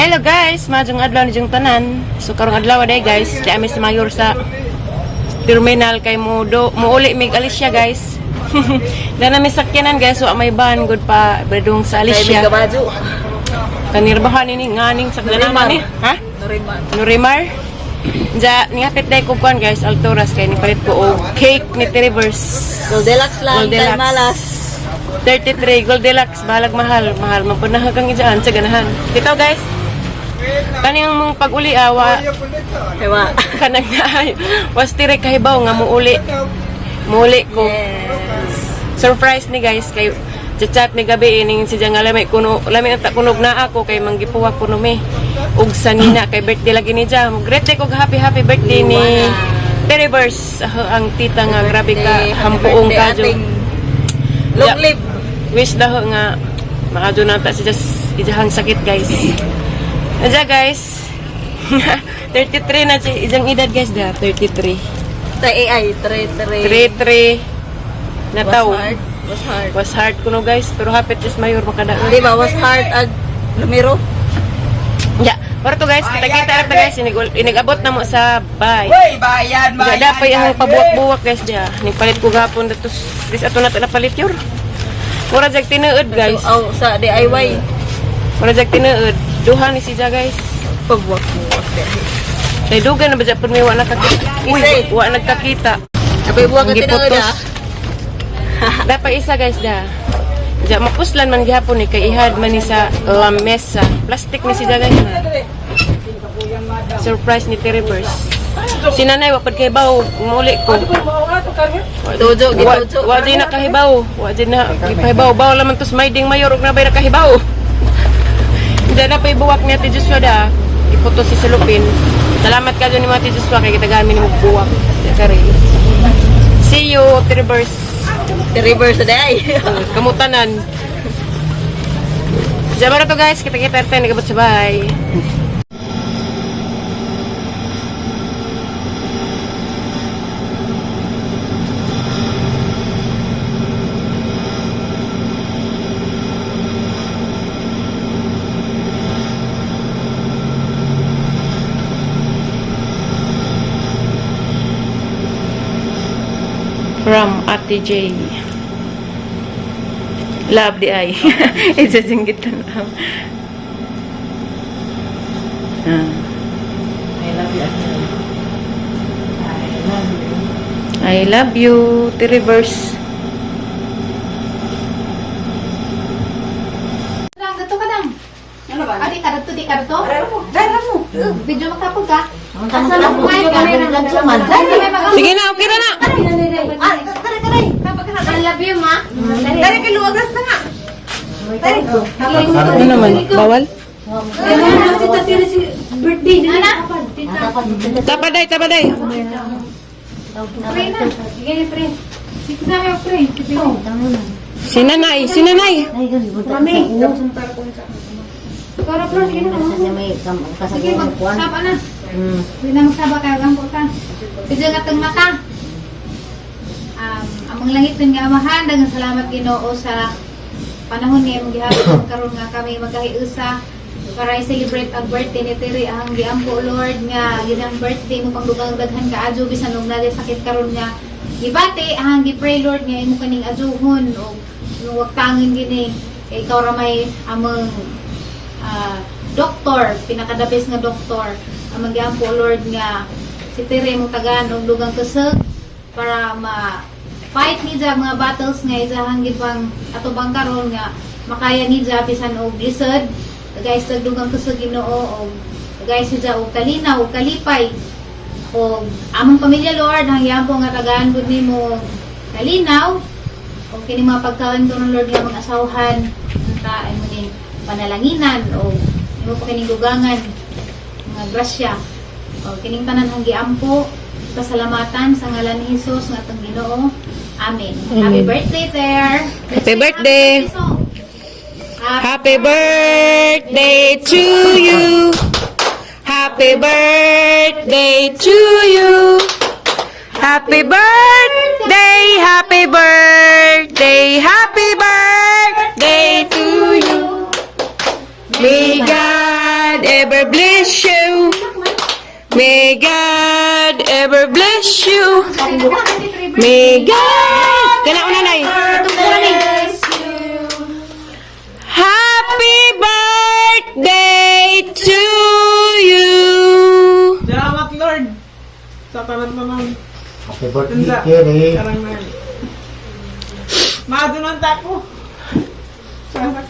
Hello guys, maayong adlaw ninyong tanan. So karong adlaw day guys, di ami si Mayor sa terminal kay mo do muuli mig Alicia, guys. Da nami sakyanan guys, wa may van good pa badung sa Kay Alicia. Gabajo. Kanirbahan ini nganing sakyanan ni, ha? Norimar. Norimar. Ja, ningapit day ko kuan guys, Alturas kay nipalit ko og cake ni Trevors. Goldilocks lang, Goldilocks. kay malas. 33 Goldilocks, bahalag mahal, mahal man pud na kang ijaan sa ganahan. Dito guys. Kaning mong pag-uli awa Kay wa. Kanang naay was tire kahibaw nga muuli. Muuli ko. Yes. Surprise ni guys kay chat mi gabi ining si nga lami kuno lami ang kunog na ako kay manggipuwak kuno mi ug sa nina kay birthday lagi ni ja. Great day ko, happy happy birthday ni Terivers, ang tita nga grabe ka Birthday, happy hampuong birthday, ka jo. ating long Yeah. live. Wish daho nga maadyo na ta si Jas ijahang sakit guys. Adya guys. 33 na si ijang edad guys da, 33. Sa AI, 3-3. 33 na Was taw. hard. Was hard. Was hard kuno guys, pero hapit is mayor makadaon. Di ba, was hard ag lumiro? Ya, pero to guys, kita-kita ra ta guys, inigabot na mo sa bay. Uy, bayan, Ja, bayan. dapay ang pabuwak-buwak guys dia. Nigpalit ko gapon datos dis ato na to napalit yor. Mura jag tinuod guys. So, oh, sa DIY. Mura jag tinuod. Duha ni siya guys. Pabuwak-buwak. Kay dugan na ba dyan may wa nakakita. Uy, Isay. wa nagkakita. Abay, buwak ka Ang tinuod giputos. ah. Dapat isa guys da. Diya mapuslan man gihapon ni kay ihad man ni sa lamesa. Plastic ni siya guys. Surprise ni Teribers. Si nanay wa pad kay baw muli ko. Tujo, Wa gitujo. wa di na kahibaw. Wa di na kahibaw. Baw laman tos maiding mayor og nabay nakahibaw. Diyan na pa'y buwak ni Ate Joshua da. Iputo si Salupin. Salamat ka dyan ni Ate Joshua kay kita gamin mo buwak. Kare. See you, Trivers. The river sa DIY. Kamutanan. Diyan ba na to guys? Kita-kita tayo. Nagabot sa bahay. From Ate J. Love the eye. Isa singgit na. Ah. I love you, Ate. I love you. I love you, T-Reverse. Lang, dato ka lang. Ano ba? Adi ka dato, di ka dato. Dara mo. Video magkapog ka. Asa lang kumain ka? Sige na, okay na na. Ah, tara, tara. I love you, ma. Dara kay luwagas na nga. Dara. Ano naman? Bawal? Ana? Tapaday, tapaday. Pray na. Sige, pray. Sige sa akin, pray. Si nanay, si nanay. Para, Flor, sige na. Sige, magsaba na. Hindi na magsaba kaya lang po ka. Video nga tong mata. Among langit nga amahan, daghang salamat Ginoo sa panahon nga imong gihapon karon nga kami magkahiusa para i-celebrate ang birthday ni Terry ang giampo Lord nga ginang birthday mo pangdugang daghan ka adyo bisan og naa sakit karon nga gibati ang gi-pray Lord nga imo kaning ajuhon og imong wagtangin gini kay ikaw ra may among doktor, pinaka the best nga doktor ang magiampo Lord nga si Terry imong tagaan og dugang kusog para ma fight ni ja mga battles nga isahang gipang atubang karon nga makaya ni ja bisan og lisod. Guys, dugang kusog Ginoo og guys ja og kalinaw og kalipay og among pamilya Lord hangyan po nga tagaan gud nimo kalinaw og kini mga pagkaon karon Lord nga mga asawahan ta ay mo ning panalanginan o imo pa kining gugangan mga grasya o kining tanan hang giampo pasalamatan sa ngalan ni Jesus nga atong Ginoo. Amen. Happy Amen. birthday there. Happy birthday. Song. Happy birthday to you. Happy birthday to you. Happy birthday, happy birthday, happy birthday to you. May God God ever bless you. May God ever bless you. May God. Kana una nay. Happy birthday to you. Salamat, Lord. Sa tanan-tanan. Happy birthday, Kerry. Karang na. Maadunan ta ko. Salamat.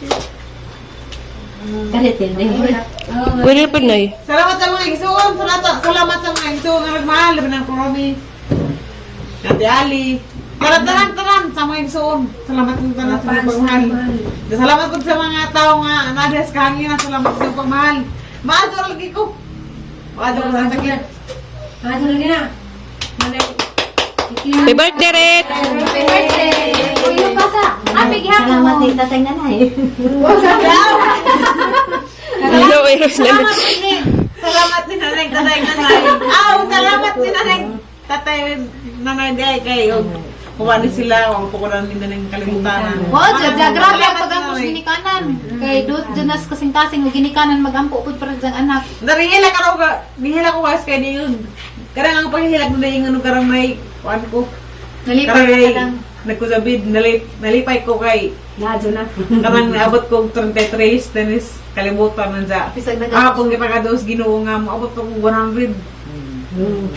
Pwede pa nay. Salamat sa mga igsuon. Salamat, salamat sa mga igsuon nga nagmahal. Labi ng Kuromi. Ate Ali. Tanan, tanan, tanan sa mga igsuon. Salamat sa tanan sa mga pagmahal. Salamat po sa mga tao nga nades kahanginan. Salamat sa inyong pagmahal. Maadyo lagi ko. Maadyo ko sa sakit. Happy birthday, Ret! Happy birthday. Uy, pa sa. Happy gihapon. Salamat ni tatay nanay. Hello, Eros na. Salamat ni Salamat ni nanay tatay nanay. Aw, salamat ni nanay tatay nanay di kay og kuha ni sila ang pukuran ni nanay kalimutan. Wow, jud grabe ang Salamat, pagampo sa nanay. ginikanan. Kay dot dyan nas kasing-kasing ug ginikanan magampo pud para diyang anak. Narihila ka raw ka, nihila ko guys kay niyon. Karang ang paghihilak na yung ano karang may kuan ko. Nalipay Karang ka may lang. nagkusabid, nalipay ko kay Nadyo na. karang naabot ko 33 tenis kalimutan man sa. Bisag nag- Ah, kung gipakados Ginoo nga moabot ko 100.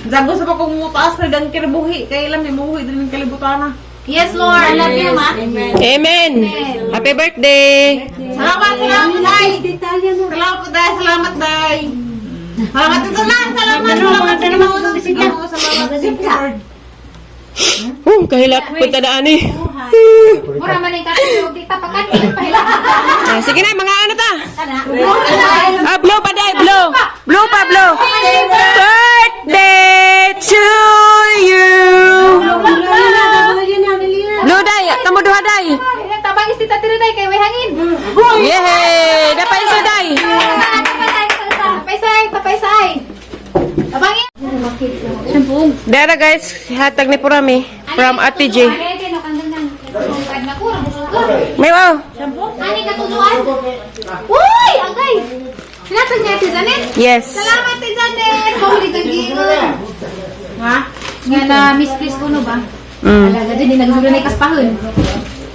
Jago sa pa kung mutaas na gang kinabuhi kay ilam may muhi din ang kalibutan na. Yes, Lord. I love you, ma. Amen! Happy birthday! Salamat, salamat, day. Salamat, day. Salamat, day. Salamat din sa lahat. Salamat, salamat sa Ginoo. Ginoo, salamat. Thank you, Lord. Kahilak punta na ani. Mura man ang katulog, di tapakan pahila. Ah, sige na, mga ano ta? Ah, blow pa dai, blow. Blow pa, blow. Birthday to you. Blow dai, kamo duha dai. Tabang is tita tira day kay way hangin. Yay! Dapat isa dai. Tapaysay, tapaysay. Tabangin. Dara guys, hatag ni Purami from Ate J. May wow. Ani katuduan? Uy, agay. Sinatag niya Ate Janet. Yes. Salamat Ate Janet. Mahuli kang giingon. Ha? Nga na misplace ko no ba? Alaga din, nagdulo na kaspahon.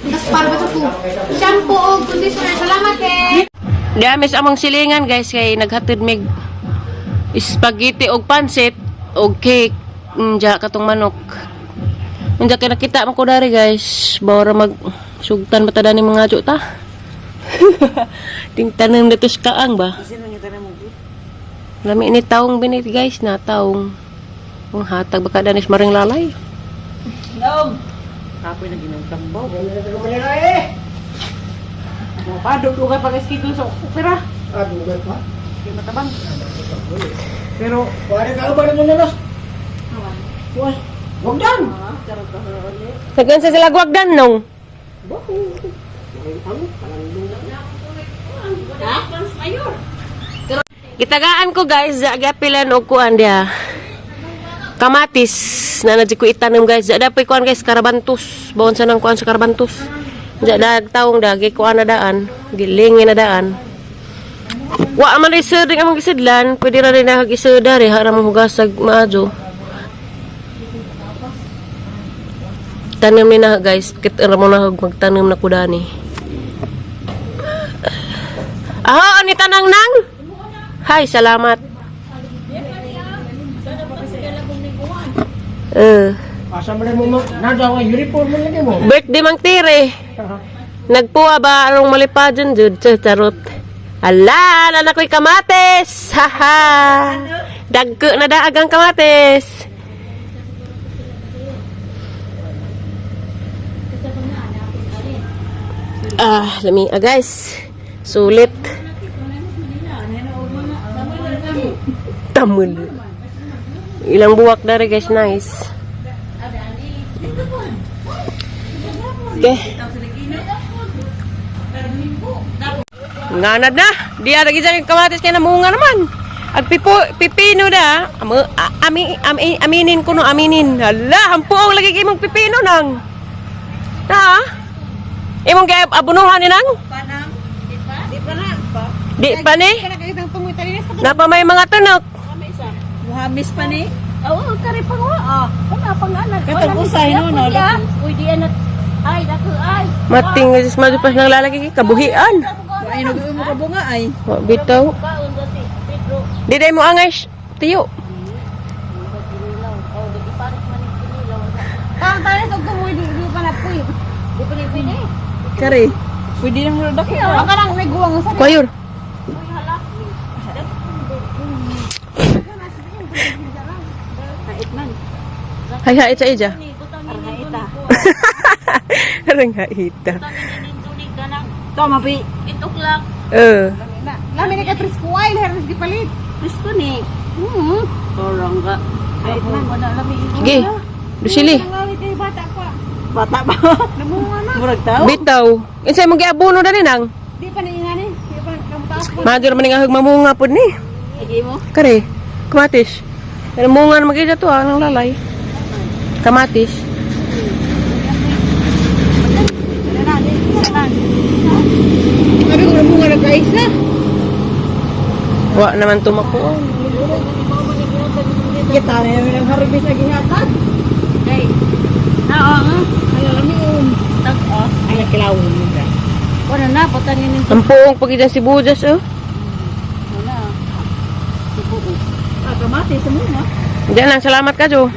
Kaspar ba ito ko? Shampoo o conditioner. Salamat eh. Dami sa among silingan guys kay naghatid mig spaghetti og pansit og cake unja katong manok. Unja kay nakita man ko dari guys, bawra mag sugtan ba ta dani mga adyo ta. Tingtanan dito sa kaang ba? Lami ni taong binit guys na taong. Ang hatag baka danis maring lalay. Kapoy na ginong tambo. Mo pa dugay pag schedule sa opera. Ah, dugay pa. Di matabang. Pero Pare ka ba rin mo na? Was, wag dan. Nagansa sila gwagdan nung. Gitagaan ko guys, gapilan og kuan dia. Kamatis na na ko itanom guys. Ja dapoy kuan guys karabantus. Bawon sa nang kuan sa karabantus. Ja dag taong dagi kuan na daan, gilingin na daan. Wa man rin sir ding among gisidlan, pwede ra rin na gisud diri ha ra mo hugasag maadyo. Tanim ni na guys, kit ra mo na magtanim na kudani. Aho, ani tanang nang? Hay, salamat. Eh, Asa man mo ma? Nadaw ang uniform man lagi mo. Birthday mang tire. Nagpuwa ba arong malipadyon jud charot. Ala, nana ko'y kamates. Haha. Dagko na daag ang kamates. Ah, lami ah, guys. Sulit. Tamul. Ilang buwak dari guys, nice. Okay. Nganad na. Di ada gid yung kamatis kay namunga naman. Ag pipo, pipino da. Amo, ami, ami, aminin ko no, aminin. Hala, hampuong lagi kay imong pipino nang. Na? Imong kay abunuhan ni nang? di pa na. Di pa ni. Kana kay isang tungoy talinis pa. Napa may mga tunok. Muhamis pa ni. Oo, kare pang wa. Ah, wala pang anak. Katong usay, no, no? Uy, di anak. Ay, dako ay. Mating nga sis madyo pa nang lalaki kay kabuhian. Ay, nag mo ka bunga ay. Wa bitaw. Kaon ba si Pedro? Di day mo angay tiyo. Oh, di pares man ni kinilaw. Tang tanis og tungoy di di pa na puy. Di pa ni pwede. Kare. Pwede nang hurot ako. Ang kanang may guwang sa Kwayor. Hay hait sa ija. Arhaita. Arang haita. Tama pi. 8 o'clock. Eh. Lami ni kay presko ay lahi ris gipalit. Presko ni. Torong ka. Ay, man. Sige. Dusili. Nangawi kay bata pa. Bata pa. Namunga na. Murag tao. Bitaw. Insay mo giabono dali nang. Di pa ni ingani. Di pa kamtaas po. Madyo naman nga mamunga pod ni. Sige mo. Kare. Kamatis. Pero munga na magida to ah, nang lalay. Kamatis. Sabi ko namunga na kaisa. Wa naman tumakuan. Kita na yung nang harvest sa gihatag. Ay. Oo nga. Tag-os. Ay, nakilawon mo ba? Wala na, patanin ni Ang puong pagid sibuyas oh. Wala. Ah, kamati sa muna. Diyan lang, salamat ka, Jo.